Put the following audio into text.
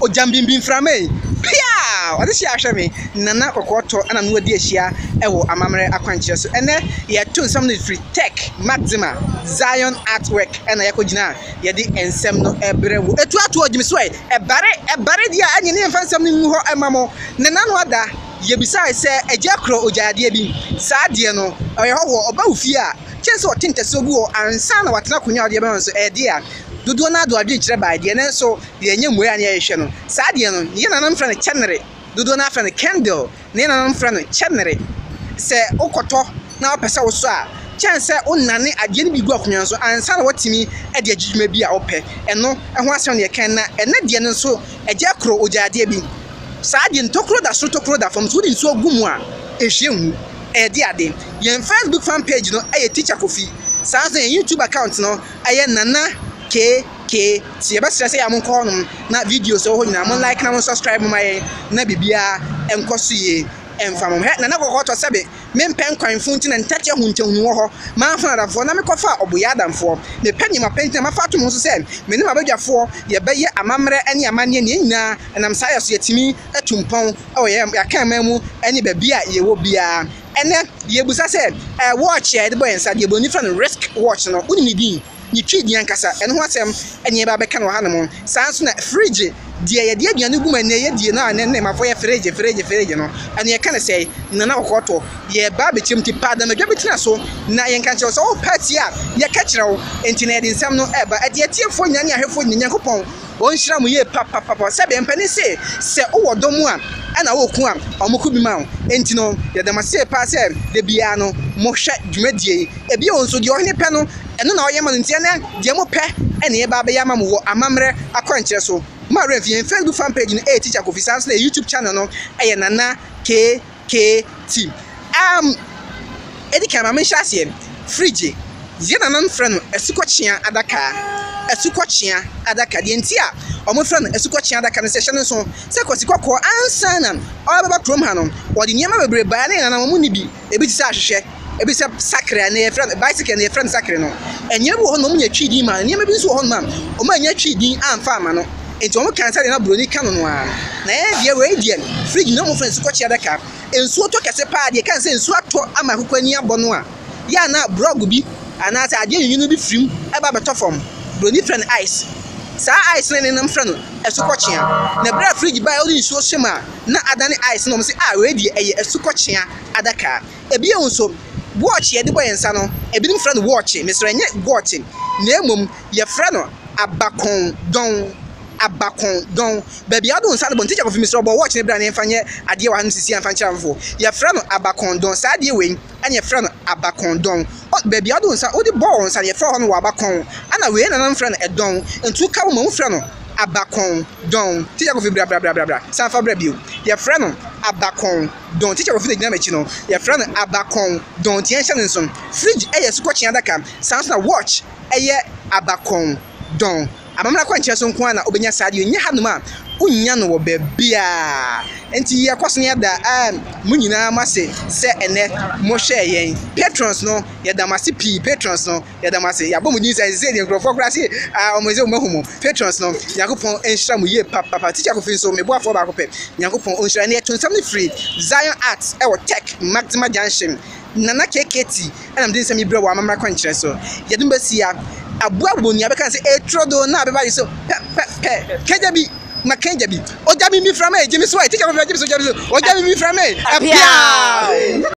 Ogyambimbi mframa yi, piaa! Ɔde hyɛ ahwɛ me. Nana Kɔkɔɔ Tɔ na me wadi ahyia wɔ amammerɛ akwankyerɛ so. Ɛnnɛ, yɛto nsɛm no firi Tech Maxima Zion Artwork na yɛakɔgyina a yɛde nsɛm no rebrɛ wo. Ɛtu atoɔ, gyimi so ɛ, ɛbare, ɛbare deɛ a ɛneɛ ne yɛmfa nsɛm no ngu hɔ mma mo. Nana no ada, yɛbisae sɛ, Agya korɔ ogyae adeɛ bi, saa adeɛ no, ɔyɛ hɔhoɔ, ɔba wo fie a, kyɛn sɛ ɔte ntasuo gu hɔ ansa na watena akonnwa a wode bɛma no so, ɛyɛ deɛ a dodoɔ no ara de wɔn adwene kyerɛ bae deɛ, nanso deɛ ɛnyɛ mmuae a na yɛrehwehwɛ no. Saa adeɛ no, yɛn nananom frɛ no kyɛnere, dodoɔ no ara frɛ no candle, na yɛn nananom frɛ no kyɛnere. Sɛ wokɔtɔ na wopɛ sɛ wosɔ a, kyɛn sɛ wonane adeɛ no bi gu akonnwa no so ansa na woatumi de agye dwuma bi a wopɛ. Ɛno ho asɛm na yɛka na ɛnnɛ deɛ no nso, agya koro ogya adeɛ bi. Saa adeɛ no, tokuro da soro, tokuro da fam, sɛ wode nsuo gu mu a, ɛnhwie ngu. Ɛyɛ de ade. Yɛn Facebook fan page no yɛ Teacher Kofi. Saa nso na yɛn YouTube account no yɛ Nana K. K. Nti yɛbɛsrɛ sɛ yɛ a monkɔ hɔnom na videos a ɛwɔ hɔ nyinaa mo like na mo subscribe ma yɛn na biribiara nkɔ so yie mfa mo. Hwɛ Nana Kɔkɔɔ tɔ sɛbe mempɛ nkwanfo nti na ntakyɛ huntahunu wɔ hɔ. Mamfa adamfoɔ na mekɔfaa ɔboyɛ adamfoɔ. Mepɛ nneɛma pa nti na mafa ato me ho so sɛ me ne m'abadwafoɔ yɛbɛyɛ amammerɛ ne amanneɛ na yɛn nyinaa ɛnam saa yɛ so yɛatumi atu mpɔn wɔ yɛn akanman mu ne baabi a yɛwɔ biara. Ɛnnɛ yɛbisa sɛ, watch a yɛde bɔ yɛn nsa, deɛ buroni frɛ no wrist watch no, wonim ne din? Ne twi din ankasa, ɛno ho asɛm na yɛreba abɛka no wɔ hanom. Saa ara nso na fridge, deɛ yɛde aduane gu mu a ɛnnɛ yɛdie no a ɛnnɛ nnɛɛmafoɔ yɛ fridge, fridge, fridge no, ɛno yɛka no sɛn? Nana Kɔkɔɔtɔ, yɛreba abɛkyerɛ mu nti pa adamadwa bi tena so na yɛnka nkyerɛ wo. Sɛ wopɛ atie a, yɛka kyerɛ wo. Enti na yɛde nsɛm no reba. Ɛde atiefoɔ nyinaa ne ahwɛfoɔ nyinaa, Nyankopɔn ɔnhyira mo yie papapapa. Sɛdeɛ mpanin se, sɛ wowɔ dɔ mu a, ɛna woko a, wɔko bi ma wo. Enti no, yɛda mo ase paa sɛ da biara no, mohwɛ dwumadie yi. Ebio nso, deɛ ɔhene pɛ no, ɛno na ɔyɛ ma no. Nti ɛnnɛ, deɛ mopɛ na yɛba abɛyɛ ama mo wɔ amammerɛ akwankyerɛ so. Mo a werɛ mfi yɛn Facebook fan page no ɛyɛ Teacher Kofi, saa nso na yɛn YouTube channel no ɛyɛ Nana KKT. Um, ɛdi kan ma menhyɛ aseɛ. Fridge, yɛn nananom frɛ no asukɔkyea adaka. Asukɔkyea adaka. Deɛ nti a wɔfrɛ no asukɔkyea adaka no sɛ hyɛ no nso sɛ Kwasi Kɔkɔɔ ansa na ɔrebɛba kurom ha no, wɔde nneɛma bebree baeɛ na yɛn nananom wɔn nni bi. Ebi te sɛ ahwehwɛ, ebi te sɛ sakre a yɛfrɛ no bicycle na yɛfrɛ no sakre no. Nneɛma bi wɔ hɔ nom a wɔnya twi din ma no, nneɛma bi nso wɔ hɔ nom a wɔannya twi din amfa amma no. Enti wɔka sɛdeɛ na buroni ka no no ara. Na yɛn deɛ wei deɛ fridge na wɔfrɛ no sukɔkye adaka. Nsuo tɔ kɛse paa deɛ ɛka sɛ nsuo atɔ ama akokɔ ani abɔ no a, yɛ a na brɔg bi anaasɛ adeɛ nwunwunu bi firi mu ba bɛtɔ fam. Buroni frɛ no ice. Saa ice no ne nam frɛ no asukɔkyea. Na berɛ a fridge baeɛ a wode nsuo hyɛ mu a, na adane ice na wɔn se ah wei deɛ ɛyɛ asukɔkyea adaka. Ebio nso, watch yɛde bɔ yɛn nsa no, ebinom frɛ no wɔɔkye, mesrɛ ɛnyɛ gɔɔkye, na mmom yɛfrɛ no abakɔndɔn, abakɔndɔn. Baabi a wode wo nsa no bɔ no, Tikya Kofi mesrɛ wo bɔ watch no bra na yɛmfa nyɛ adeɛ wɔ hanom sisi a mfa nkyerɛ afoforɔ. Yɛfrɛ no abakɔndɔn, saa adeɛ wei ɛna yɛfrɛ no abakɔndɔn. Baabi a wode wo nsa, wode bɔ wo nsa no yɛfrɛ hɔ no w'abakɔn, ɛna wei nananom frɛ no ɛdɔn, nti woka wo ma wofrɛ no abakɔn. Dɔn, Tikya Kofi bra bra bra bra bra, san fa bra bio. Yɛfrɛ no abakɔn dɔn. Tikya Kofi na gyina m'akyi no. Yɛfrɛ no abakɔn dɔn. Nti yɛnhyɛ no nso. Fridge yɛ asukɔtweaa adaka. Saa nso na watch yɛ abakɔn dɔn. Amammerɛ akwankyerɛ so nko ara na wobɛnya saa adeɛ. Ɛnyɛ hanom a, wonnya no wɔ baabiara. Nti yɛkɔ so na yɛda ɛɛm mo nyinaa mo ase sɛ ɛnnɛ mohwɛɛ yɛn. Patrons no, yɛda mo ase pii. Patrons no. Yɛda mo ase. Yɛabɔ mo din sɛ sɛ deɛ nkurɔfoɔ koraa se ah wɔn sɛ wɔn ahu mo. Patrons no, Nyankopɔn nhyira mo yie papapa. Teacher Kofi nso, me boafoɔ baako pɛ. Nyankopɔn ɔnhyira. Ɛnna yɛto nsɛm no firi Zion Arts ɛwɔ Tech Maxima Junction. Nana KKT ɛna mede nsɛm yi brɛ wɔ amammerɛ akwankyerɛ so. Yɛde mo bɛsi ya. Aboa bɔ nua bɛka sɛ eturo do na abɛba yi so pɛ pɛ pɛ. Kagya bi, ma kagya bi. Ogya bi mi fra me, gye me so ɛ. Teacher Kofi gye me so, gye me so. Ogya bi mi fra me. Apia!